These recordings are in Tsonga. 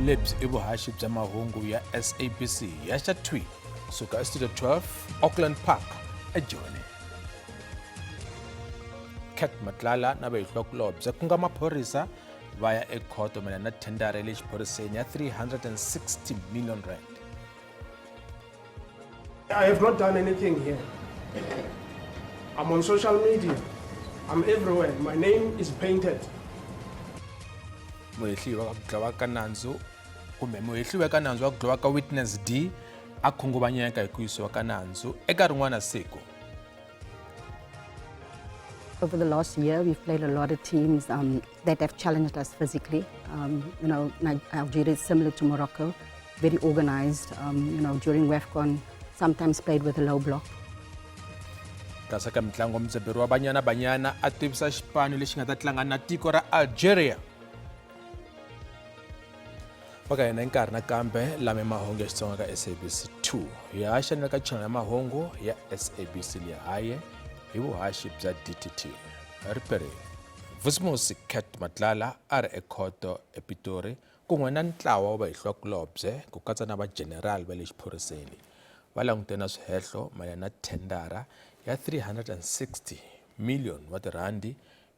Lebyi i vuhaxi bya mahungu ya SABC ya xa thwi kusuka eStudio 12 Auckland Park eJoni. Cat Matlala na vahihliwakulobye ku nga maphorisa va ya ekhoto mayelana na thendara ya le xiphoriseni ya 360 million rand. I have not done anything here. I'm on social media. I'm everywhere. My name is painted. Muhehliwa wa ku dlawa ka nandzu kumbe muhehliwa ka nandzu wa ku dlawa ka Witness D a khunguvanyeka hi ku yisiwa ka nandzu eka rin'wana siku. Over the last year, we've played a lot of teams that have challenged us physically. Algeria is similar to Morocco, very organized. During WAFCON, sometimes played with a low block. Kasi ka mitlangu, mudzaberi wa Banyana Banyana a tivisa xipano lexi nga ta tlanga na tiko ra Algeria. Va ka hina nkarhi nakambe lame mahungu ya Xitsonga ka SABC 2 hi haxa na ka channel ya mahungu ya SABC Lehaye hi vuhaxi bya DTT. Riperile. Vusimusi Cat Matlala a ri ekhoto ePitori kun'we na ntlawa wa vahihliwakulobye ku katsa na vajenerali va le xiphoriseni va langutene na swihehlo mayelana na thendara ya 360 million wa tirhandi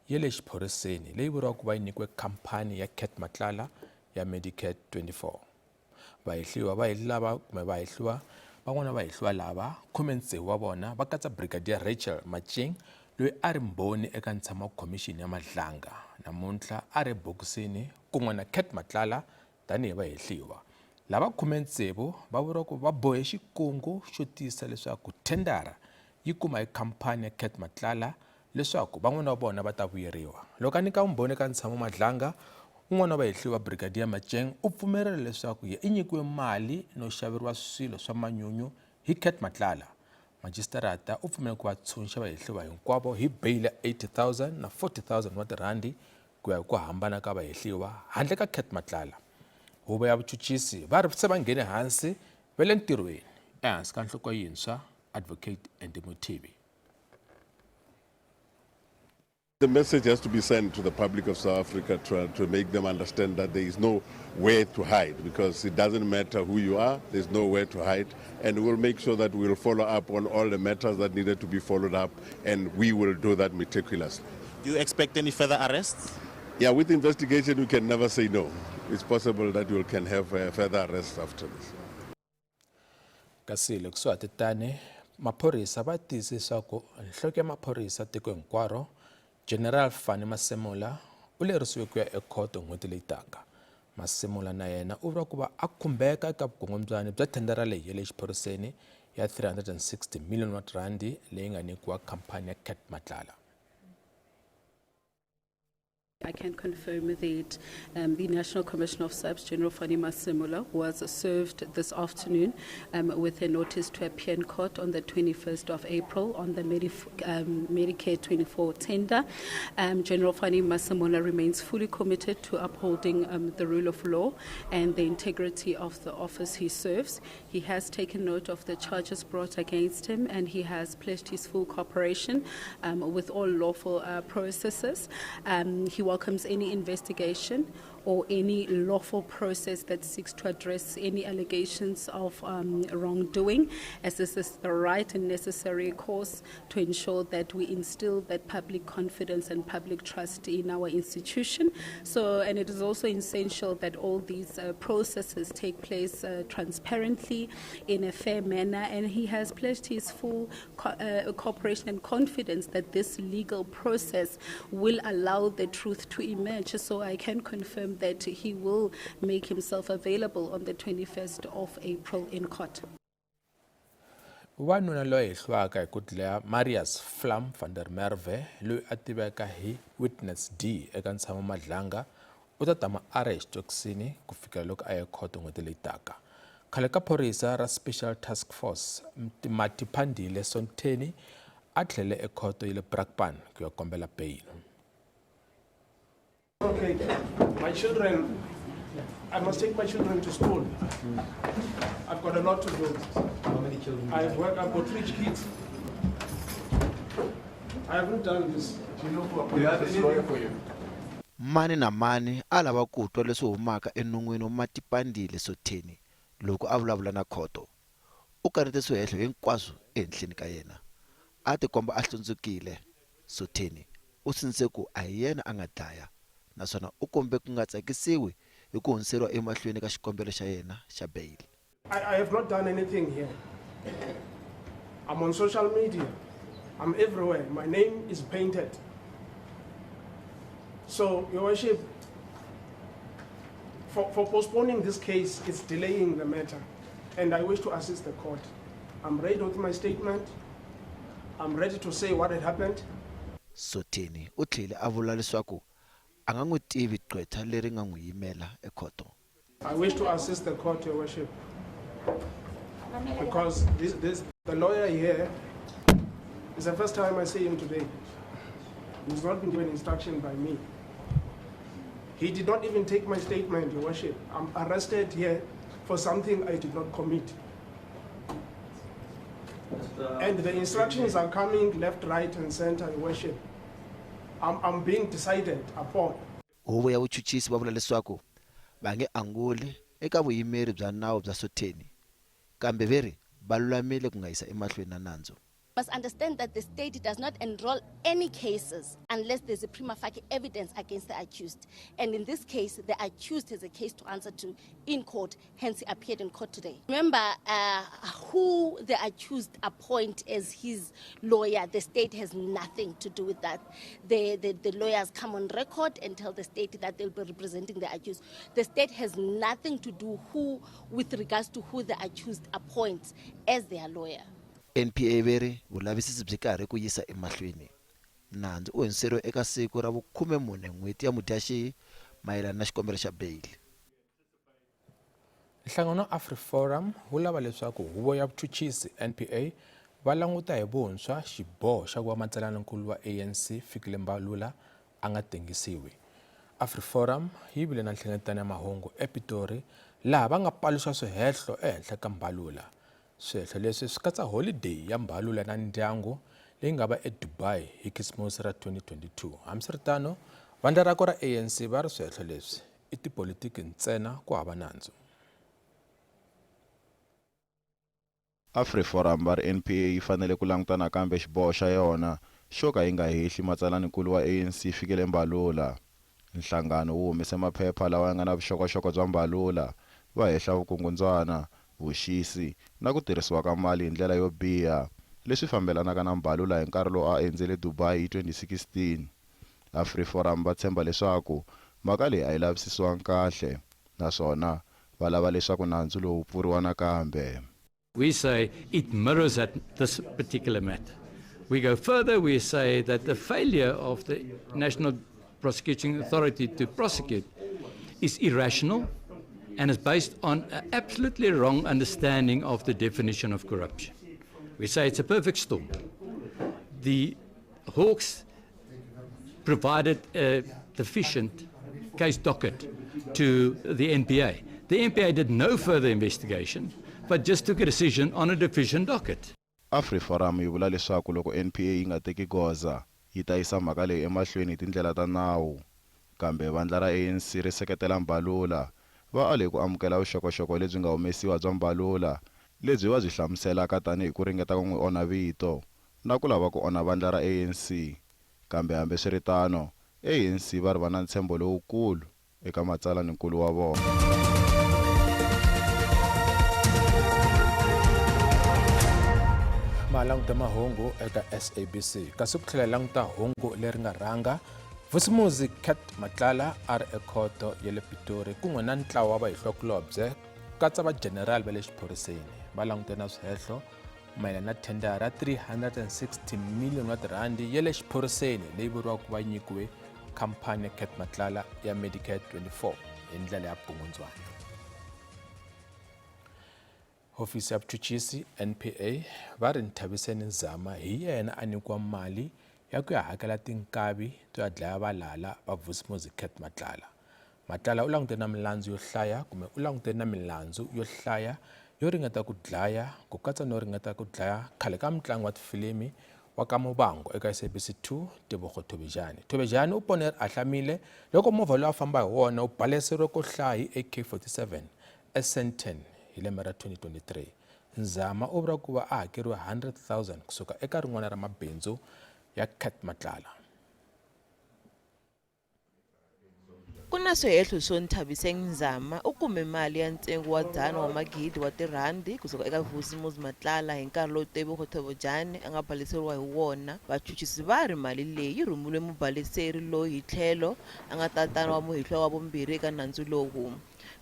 ya le xiphoriseni leyi vuriwaka ku va yi nyikiwe khamphani ya Cat Matlala ya Medicare 24. Vahehliwa va lava kumbe vahehliwa van'wana va hehliwa lava 16 wa vona va katsa Brigadier Rachel Matjeng loyi a ri mbhoni eka ntshamo wa khomixini ya Madlanga namuntlha a ri ebokisini kun'we na Cat Matlala tanihi vahehliwa. Lava 16 va vuriwa ku va bohe xikungu xo tiyisisa leswaku thendara yi kuma hi khamphani ya Cat Matlala leswaku van'wana va vona va ta vuyeriwa. Loko a nyika vumbhoni eka ntshamo Madlanga, un'wana wa vahehliwa Brigadier Matjeng u pfumerile leswaku ye i nyikiwe mali no xaveriwa swilo swa manyunyu hi Cat Matlala. Majisitarata u pfumele ku va tshunxa vahehliwa hinkwavo hi beyili ya 80,000 na 40,000 wa tirhandi ku ya hi ku hambana ka vahehliwa handle ka Cat Matlala. Huvo ya vuchuchisi va ri se va nghene hansi va le ntirhweni ehansi ka nhloko yintshwa Advocate Andy Mothibi. The message has to be sent to the public of South Africa to make them understand that there is no where to hide, because it doesn't matter who you are, there's nowhere to hide. And we'll make sure that we'll follow up on all the matters that needed to be followed up, and we will do that meticulously. Do you expect any further arrests? Yeah, with investigation, we can never say no. It's possible that we can have further arrests after this. Kasi le kusuhi titani maphorisa va tiyise leswaku nhloko ya maphorisa tiko hinkwaro General Fannie Masemola u lerisiwe ku ya ekhoto n'hweti leyi taka. Masemola na yena u vuriwa ku va a khumbeka eka vukungundzwani bya thendara leyi ya le xiphoriseni ya 360 million wa tirhandi leyi nga nyikiwa khamphani ya Cat Matlala. I can confirm that the National Commissioner of SAPS, General Fannie Masemola, was served this afternoon with a notice to appear in court on the 21st of April on the Medicare 24 tender. General Fannie Masemola remains fully committed to upholding the rule of law and the integrity of the office he serves. He has taken note of the charges brought against him, and he has pledged his full cooperation with all lawful processes. He welcomes any investigation or any lawful process that seeks to address any allegations of wrongdoing, as this is the right and necessary course to ensure that we instill that public confidence and public trust in our institution. And it is also essential that all these processes take place transparently, in a fair manner, and he has pledged his full cooperation and confidence that this legal process will allow the truth to emerge. So I can confirm that he will make himself available on the 21st of April in court. Wanuna loyi hehliwaka hi ku dlaya Marius Vlam van der Merwe loyi a tiveka hi Witness D eka ntshamo Madlanga u ta tama a ri exitokisini ku fikela loko a ya khoto n'hweti leyi taka. Khale ka phorisa ra Special Task Force Matiphandile Sonteni a tlhelele ekhoto ya le Brakpan ku ya kombela bail. Okay, my children, I must take my children to school. I've got a lot to do. How many children? I've worked, I've got 3 kids. I haven't done this. Do you know who appointed this lawyer for you? Mani na mani a lava ku twa leswi humaka enon'wini wa Matipandile Sotheni loko a vulavula na khoto. U kanete swihehlo hinkwaswo ehenhleni ka yena. A tikomba a hlundzukile. Sotheni u sindzise ku a hi yena a nga dlaya naswona u kombe ku nga tsakisiwi hi ku hundziseriwa emahlweni ka xikombelo xa yena xa beyili. I have not done anything here. I'm on social media. I'm everywhere. My name is painted. So, Your Worship, for postponing this case, it's delaying the matter. And I wish to assist the court. I'm ready with my statement. I'm ready to say what had happened. Sotheni u tlhele a vula leswaku a nga n'wi tivi gqwetha leri nga n'wi yimela ekhoto. I wish to assist the court, Your Worship, because the lawyer here is the first time I see him today. He's not been given instruction by me. He did not even take my statement, Your Worship. I'm arrested here for something I did not commit. And the instructions are coming left, right, and center, Your Worship. I'm being decided upon. Huvo ya vuchuchisi va vula leswaku va nge anguli eka vuyimeri bya nawu bya Sotheni, kambe ve ri va lulamile ku nga yisa emahlweni na nandzu. Must understand that the state does not enroll any cases unless there's a prima facie evidence against the accused. And in this case, the accused has a case to answer to in court, hence he appeared in court today. Remember, who the accused appoint as his lawyer, the state has nothing to do with that. The lawyers come on record and tell the state that they'll be representing the accused. The state has nothing to do with regards to who the accused appoints as their lawyer. NPA ve ri vulavisisi byi karhi ku yisa emahlweni. Nandzu u hundziseriwe eka siku ra vu-14 n'hweti ya Mudyaxihi mayelana na xikombelo xa beyili. Nhlangano wa AfriForum wu lava leswaku huvo ya vuchuchisi NPA va languta hi vuntshwa xiboho xa ku va matsalanankulu wa ANC Fikile Mbalula a nga tengisiwi. AfriForum yi vile na nhlengeletano ya mahungu ePitori laha va nga paluxa swihehlo ehenhla ka Mbalula. Swihehlo leswi swi katsa holideyi ya Mbalula na ndyangu leyi nga va eDubai hi Khisimusi ra 2022. Hambiswiritano, vandla rakwe ra ANC va ri swihehlo leswi i tipolitiki ntsena ku hava nandzu. AfriForum va ri NPA yi fanele ku languta nakambe xiboho xa yona xo ka yi nga hehli matsalaninkulu wa ANC Fikile Mbalula. Nhlangano wu humese maphepha lawa ya nga na vuxokoxoko bya Mbalula, va hehla vukungundzwana, vuxisi na ku tirhisiwa ka mali hi ndlela yo biha, leswi fambelanaka na Mbalula hi nkarhi lowu a endzele Dubai hi 2016. AfriForum va tshemba leswaku mhaka leyi a yi lavisisiwangi kahle naswona va lava leswaku nandzu lowu wu pfuriwa nakambe. We say it mirrors that this particular matter. We go further, we say that the failure of the National Prosecuting Authority to prosecute is irrational and is based on an absolutely wrong understanding of the definition of corruption. We say it's a perfect storm. The Hawks provided a deficient case docket to the NPA. The NPA did no further investigation, but just took a decision on a deficient docket. AfriForum yi vula leswaku loko NPA yi nga teki goza, yi ta yisa mhaka leyi emahlweni hi tindlela ta nawu. Kambe vandla ra ANC ri seketela Mbalula, va ale ku amukela vuxokoxoko lebyi nga humesiwa bya Mbalula, lebyi va byi hlamuselaka tanihi ku ringeta ku n'wi onha vito na ku lava ku onha vandla ra ANC. Kambe hambiswiritano, ANC va ri va na ntshembo lowukulu eka matsalaninkulu wa vona. Ma languta mahungu eka SABC, kasi ku tlhela hi languta hungu leri nga rhanga, Vusimuzi Cat Matlala a ri ekhoto ya le Pitori kun'we na ntlawa wa vahehliwakulobye katsa vajenerali va le xiphoriseni va langutene na swihehlo mayelana na thendara 360 million wa tirhandi ya le xiphoriseni leyi vuriwaka ku va nyikiwe khampani ya Cat Matlala ya Medicare 24 hi ndlela ya vukungundzwana. Hofisi ya vuchuchisi NPA va ri Nthabiseni Nzama hi yena a nyikiwa mali ya ku ya hakela tinkavi to ya dlaya valala va Vusimuzi Cat Matlala. Matlala u langutene na milandzu yo hlaya kumbe u langutene na milandzu yo hlaya yo ringeta ku dlaya ku katsa no ringeta ku dlaya khale ka mutlangi wa tifilimi wa ka Muvhango eka SABC 2 Tebogo Thobejane. Thobejane u pone a hlamile loko movha lowu a famba hi wona wu baleseriwe ko hlaya hi AK-47 eSandton hi lembe ra 2023. Nzama u vula ku va a hakeriwe 100,000 kusuka eka rin'wana ra mabindzu ya Cat Matlala. Ku na swihehlo swo Nthabiseng Nzama u kume mali ya ntsengo wa 100 000 wa tirhandi kusuka eka Vusimuzi Matlala hi nkarhi lowu Tebogo Thobejane a nga baleseriwa hi wona. Vachuchisi va ri mali leyi yi rhumeriwe mubaleseri loyi hi tlhelo a nga tatana wa muhehliwa wa vumbirhi eka nandzu lowu.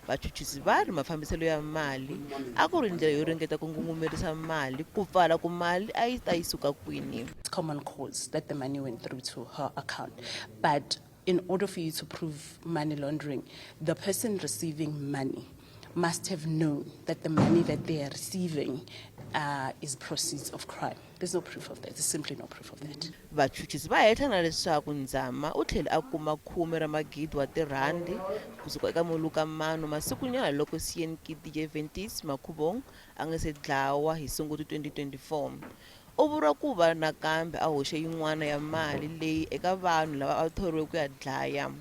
Vachuchisi va ri mafambiselo ya mali a ku ri ndlela yo ringeta ku ngungumerisa mali ku pfala ku mali a yi ta yi suka kwini. It's common cause that the money went through to her account. But in order for you to prove money laundering, the person receiving money must have known that the money that they are receiving is proceeds of crime. There's no proof of that. There's simply no proof of that. Vachuchisi va hehla na leswaku Nzama u tlhele a kuma khume ra magidi wa tirhandi kusuka eka Moluka Mano masikunyana loko Sean Kitije Ventis Makhubong a nga se dlawa hi Sunguti 2024. U vuriwa ku va nakambe a hoxe yin'wana ya mali leyi eka vanhu lava a thoriwe ku ya dlaya.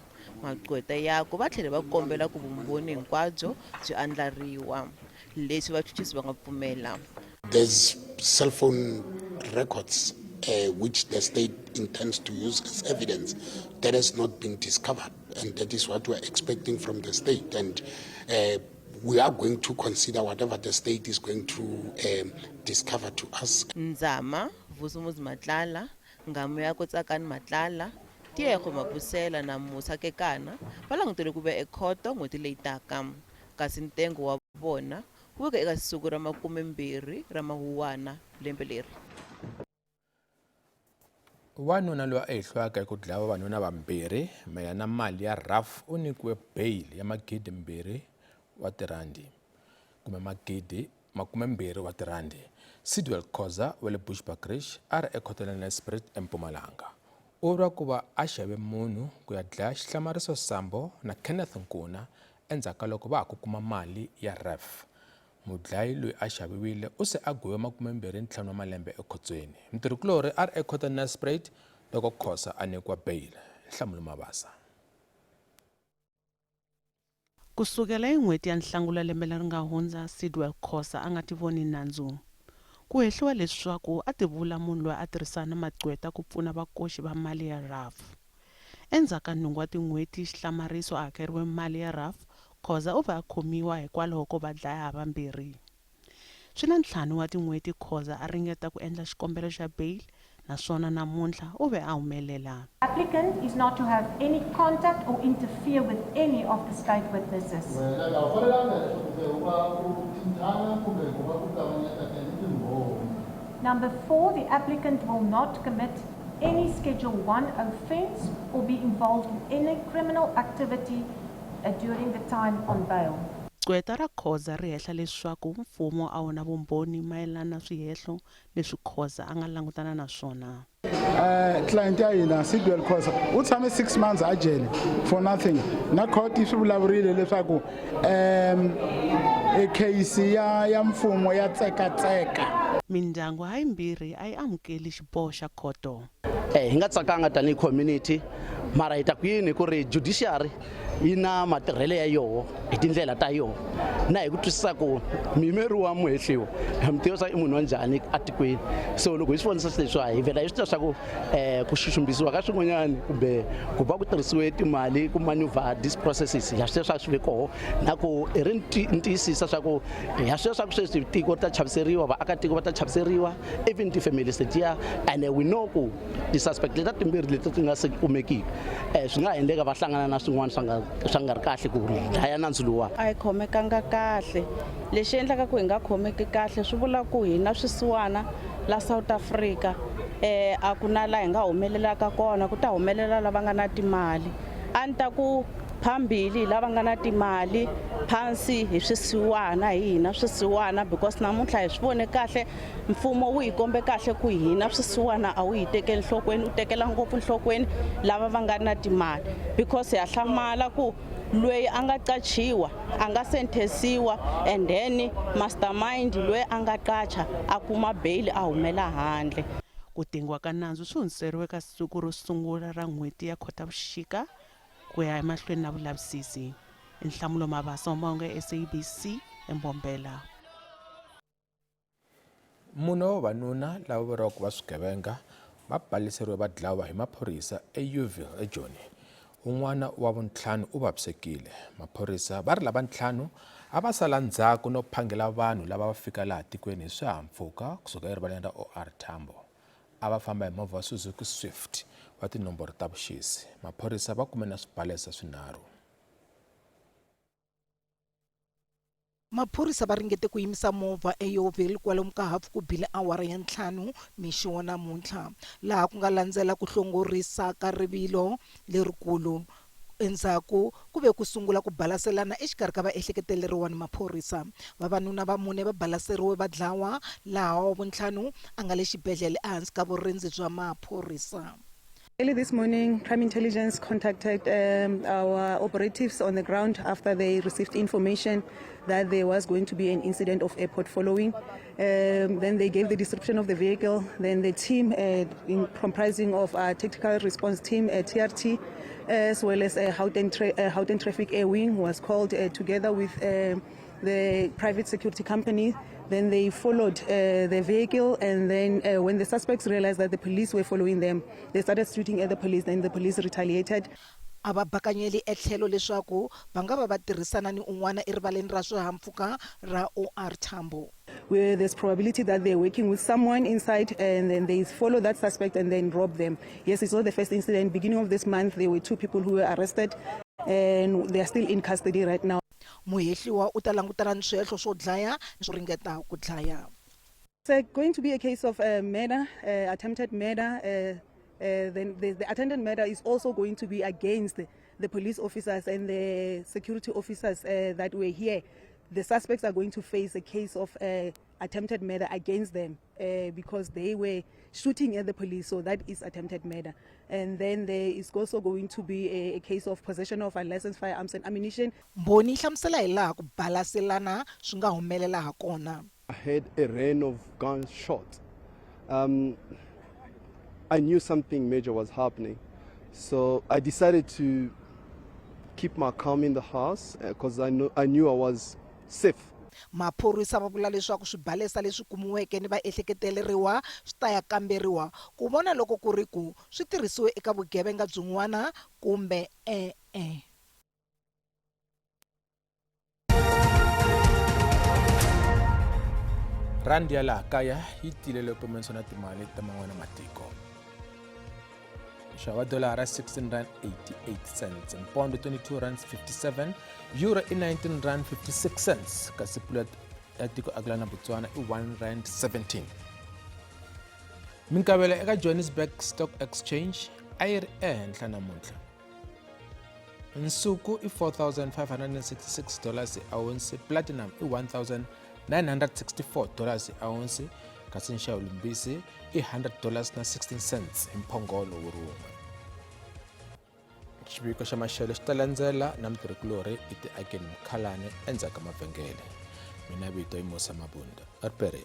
Magqweta yakwe va tlhele va kombela ku vumbhoni hinkwabyo byi andlariwa, leswi vachuchisi va nga pfumela. There's cell phone records which the state intends to use as evidence that has not been discovered, and that is what we are expecting from the state. And we are going to consider whatever the state is going to discover to us. Nzama, Vusumuzi Matlala, nghamu yakwe Tsakani Matlala, Tiego Mabusela na Musa Kekana va langutele ku vuya ekhoto n'hweti leyi taka, kasi ntengo wa vona wu veka eka siku ra 20 ra Mawuwana lembe leri. Wanuna loyi a hehliwaka hi ku dlaya vavanuna vambirhi mayelana na mali ya RAF u nyikiwe bail ya 2,000 wa tirhandi kumbe 20,000 wa tirhandi. Sidwell Khoza wa le Bushbuckridge a ri ekhotsweni ra Nelspruit eMpumalanga. U vuriwa ku va a xave munhu ku ya dlaya Xihlamariso Sambo na Kenneth Nkuna endzhaku ka loko va ha ku kuma mali ya RAF. Mudlayi loyi a xaviwile u se a gweviwe 25 wa malembe ekhotsweni. Mutirhikulorhi a ri ekhotsweni Nelspruit loko Khoza a nyikiwa bail. Nhlamulo Mabasa. Ku sukela hi n'hweti ya Nhlangula lembe leri nga hundza, Sidwell Khoza a nga tivoni nandzu. Ku hehliwa leswaku a tivula munhu loyi a tirhisana na magqweta ku pfuna vakoxi va mali ya RAF. Endzhaku ka nhungu wa tin'hweti Xihlamariso a hakeriwe mali ya RAF, Khoza u ve a khomiwa hikwalaho ko va dlaya havambirhi. Swi na ntlhanu wa tin'hweti Khoza a ringeta ku endla xikombelo xa bail naswona namuntlha u ve a humelela. Applicant is not to have any contact or interfere with any of the state witnesses. Wena a wu fanelanga leswaku se u va u thinthana kumbe ku va ku kavanyeta ni timbhoni. Number 4, the applicant will not commit any Schedule 1 offence or be involved in any criminal activity during the time on bail. Gqweta ra Khoza ri hehla leswaku mfumo a wu na vumbhoni mayelana na swihehlo leswi Khoza a nga langutana na swona. Client ya hina Sidwell Khoza u tshame 6 months a jele for nothing na court yi swi vulavurile leswaku e case ya mfumo ya tsekatseka. Mindyangu hayimbirhi a yi amukeli xiboho xa khoto. Hi nga tsakanga tanihi community mara hi ta ku yini ku ri judiciary yi na matirhelo ya yoho hi tindlela ta yoho na hi ku twisisa ku muyimeri wa muhehliwa ha mi tiva swa i munhu wa njhani atikweni so loko hi swi vonisa leswiwa hi vhela hi swi tiva swa ku ku xuxumbisiwa ka swin'wanyani kumbe ku va ku tirhisiwe timali ku maneuver these processes ha swi tiva swa swi ve koho na ku hi ri ntiyisisa swa ku ha swi tiva swa ku sweswi tiko ri ta chaviseriwa vaakatiko va ta chaviseriwa even ti-families letiya and we know ku ti-suspect leta timbirhi leti ti nga se kumekiki swi nga endleka va hlangana na swin'wana swa nga ri kahle ku dlaya nandzu luwa. A hi khomekanga kahle lexi endlaka ku hi nga khomeki kahle swi vula ku hina swisiwana la South Africa a ku na laha hi nga humelelaka kona ku ta humelela lava nga na timali a ni ta ku phambili hi lava nga na timali phansi hi swisiwana hi hina swisiwana because namuntlha hi swi vone kahle mfumo wu hi kombe kahle ku hina swisiwana a wu hi tekeli nhlokweni u tekela ngopfu nhlokweni lava va nga na timali because ha hlamala ku loyi a nga qachiwa a nga sentensiwa and then mastermind loyi a nga qacha a kuma bail a humela handle. Ku tengiwa ka nandzu swi hundziseriwe ka siku ro sungula ra n'hweti ya Khotavuxika ku ya emahlweni na vulavisisi. Nhlamulo Mabasa wa mahungu ya SABC eMbombela. Mune wa vavanuna lava vuriwaka va swigevenga va baleseriwe va dlawa hi maphorisa eYeoville eJoni. Un'wana wa vuntlhanu u vavisekile. Maphorisa va ri lava ntlhanu a va sala ndzhaku no phangela vanhu lava va fika laha tikweni hi swihahampfhuka kusuka erivaleni ra OR Tambo. A va famba hi movha wa Suzuki Swift wa tinomboro ta vuxisi. Maphorisa va kume na swibalesa swinharhu. Maphorisa va ringete ku yimisa movha eYeoville kwalomu ka hafu ku bile awara ya ntlhanu mixo wa namuntlha, laha ku nga landzela ku hlongorisa ka rivilo lerikulu. Endzhaku ku ve ku sungula ku balaselana exikarhi ka vaehleketeleriwa ni maphorisa. Vavanuna va mune va balaseriwe va dlawa, laha wa vuntlhanu a nga le xibedlhele ehansi ka vurindzi bya maphorisa. Early this morning, Crime Intelligence contacted our operatives on the ground after they received information that there was going to be an incident of airport following. Then they gave the description of the vehicle. Then the team comprising of our tactical response team, TRT, as well as Gauteng Traffic Air Wing was called together with the private security company. Then they followed the vehicle, and then when the suspects realized that the police were following them, they started shooting at the police. Then the police retaliated. A va bakanyeli etlhelo leswaku va nga va va tirhisana ni un'wana erivaleni ra swihahampfhuka ra OR Tambo. Where there's probability that they're working with someone inside, and then they follow that suspect and then rob them. Yes, it's not the first incident. Beginning of this month, there were two people who were arrested, and they are still in custody right now. Muhehliwa u ta langutana ni swihehlo swo dlaya ni swo ringeta ku dlaya. It's going to be a case of murder, attempted murder. Then the attempted murder is also going to be against the police officers and the security officers that were here. The suspects are going to face a case of attempted murder against them because they were shooting at the police, so that is attempted murder. And then there is also going to be a case of possession of unlicensed firearms and ammunition. Mbhoni yi hlamusela hi laha ku balaselana swi nga humelela ha kona. I heard a rain of gunshots. I knew something major was happening, so I decided to keep my calm in the house because I knew I was safe. Maphorisa va vula leswaku swibalesa leswi kumiweke ni vaehleketeleriwa swi ta ya kamberiwa ku vona loko ku ri ku swi tirhisiwe eka vugevenga byin'wana kumbe e-e. Rhandi ya laha kaya yi tilele pimanisiwa na timali ta man'wana matiko. Nxavo wa dolara 16 rand 88 cents, mpondo 22 rand 57, euro i 19 rand 56 cents, kasi pula ya tiko akelana Botswana i 1 rand 17. Minkavelo eka Johannesburg Stock Exchange a yi ri ehenhla namuntlha. Nsuku i 4566 dollars hi ounce, platinum i 1964 dollars hi ounce, kasi nxavo lombisi i 100 dollars na 16 cents hi mphongolo wu ri wun'we. Xiviko xa maxelo xi ta landzela na mutirhikulorhi i Tiakeni Mukhalani endzhaku ka mavhengele. Mina vito i Musa Mabunda. Riperini.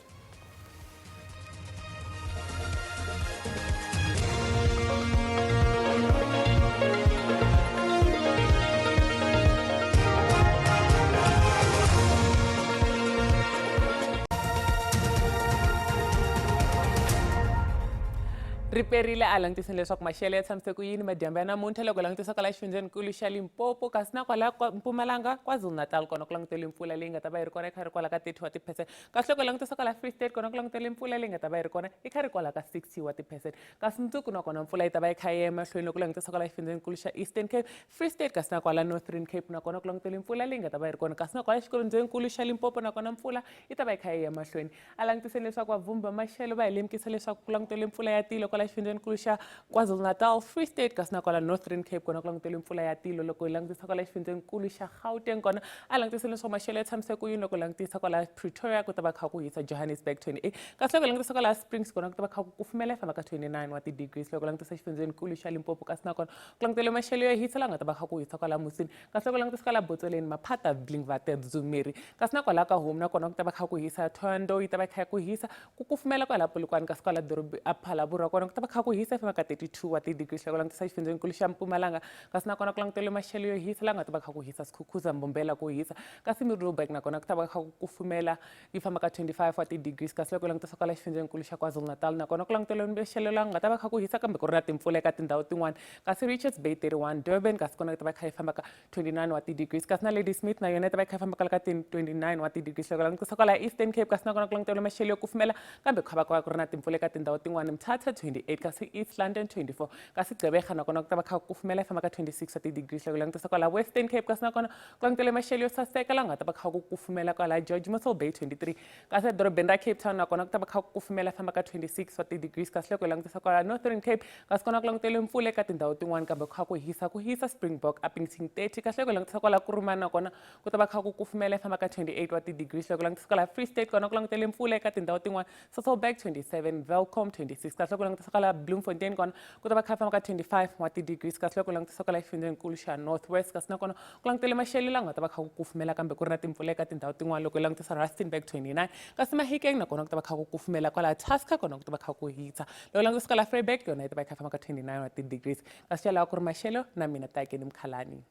Riperile a langutiseni leswaku maxelo ya tshamise ku yini madyambu ya namuntlha loko langutisa kwala xifundzhenikulu xa Limpopo, kasi na kwala Mpumalanga, KwaZulu-Natal kona ku languteliwe mpfula leyi nga ta va yi ri kona yi kha ri kwala ka 30 wa tiphesente, kasi loko langutisa kwala Free State kona ku languteliwe mpfula leyi nga ta va yi ri kona yi kha ri kwala ka 60 wa tiphesente, kasi mundzuku na kona mpfula yi ta va yi kha yi ya emahlweni loko langutisa kwala xifundzhenikulu xa Eastern Cape, Free State, kasi na kwala Northern Cape na kona ku languteliwe mpfula leyi nga ta va yi ri kona, kasi na kwala xifundzhenikulu xa Limpopo na kona mpfula yi ta va yi kha yi ya emahlweni. A langutiseni leswaku vabvumbi va maxelo va hi lemukisa leswaku ku languteliwe mpfula ya tilo kwala kwala xifundzenikulu xa KwaZulu-Natal, Free State kasi na kwala Northern Cape kona ku languteriwe mpfula ya tilo. Loko hi langutisa kwala xifundzenikulu xa Gauteng kona a langutisa leswaku maxelo ya tshamise ku yini. Loko hi langutisa kwala Pretoria ku ta va kha ku hisa, Johannesburg 28, kasi loko hi langutisa kwala Springs kona ku ta va kha ku kufumela, yi famba ka 29 wa ti-degrees. Loko hi langutisa xifundzenikulu xa Limpopo kasi na kona ku languteriwe maxelo yo hisa, laha nga ta va kha ku hisa kwala Musina, kasi loko langutisa kwala Botsoleni, Maphata, Blinkwater, Dzumeri, kasi na kwala ka Homu na kona ku ta va kha ku hisa. Thohoyandou yi ta va kha ku hisa, ku kufumela kwala Polokwane, kasi kwala doroba a Phalaborwa kona ku ta va kha ku hisa, yi famba ka 32 wa ti-degrees. Loko langutisa xifundzenikulu xa Mpumalanga kasi na kona ku languteriwe maxelo yo hisa, laha nga ta va kha ku hisa Skukuza, Mbombela ku hisa, kasi Middelburg na kona ku ta va kha ku kufumela, yi famba ka 25 wa ti-degrees. Kasi loko langutisa kwala xifundzenikulu xa KwaZulu-Natal na kona ku languteriwe maxelo laha nga ta va kha ku hisa kambe ku ri na timpfula eka tindhawu tin'wana, kasi Richards Bay 31, Durban kasi kona ku ta va kha yi famba ka 29 wa ti-degrees, kasi na Ladysmith na yona yi ta va yi kha yi famba kwala ka 29 wa ti-degrees. Loko langutisa kwala Eastern Cape kasi na kona ku languteriwe maxelo yo kufumela kambe ku kha va ku ri na timpfula eka tindhawu tin'wana, Mthatha 28, kasi East London 24, kasi Gqeberha na kona ku ta va kha ku kufumela, yi famba ka 26 wa ti-degrees. Loko langutisa kwala Western Cape kasi na kona ku langutele maxelo yo saseka, laha nga ta va kha ku kufumela kwala George, Mossel Bay 23, kasi edorobeni ra Cape Town nakona ku ta va kha ku kufumela, famba ka 26 wa ti-degrees. Kasi loko hi langutisa kwala Northern Cape kasi kona ku langutele mpfula eka tindhawu tin'wana kambe ku kha ku hisa, ku hisa Springbok, Upington 30, kasi loko hi langutisa kwala Kurumani nakona ku ta va kha ku kufumela, famba ka 28 wa ti-degrees. Loko langutisa kwala Free State kona ku langutele mpfula eka tindhawu tin'wana, Sasolburg 27, Welkom 26, kasi loko langutisa kwala Bloemfontein kona ku ta va kha famba ka 25 wa ti-degrees. Kasi loko langutisa kwala xifundzenikulu xa North West kasi nakona ku langutele maxelo laha nga ta va kha ku kufumela kambe ku ri na timpfula eka tindhawu tin'wana, loko hi langutisa Rustenburg 29, kasi Mahikeng nakona ku ta va kha ku kufumela, kwala Tusker kona ku ta va kha ku hisa. Loko langutisa kwala Vryburg yona yi ta va yi kha famba ka 29 wa ti-degrees. Kasi xalawa ku ri maxelo na mina Takeni Mkhalani.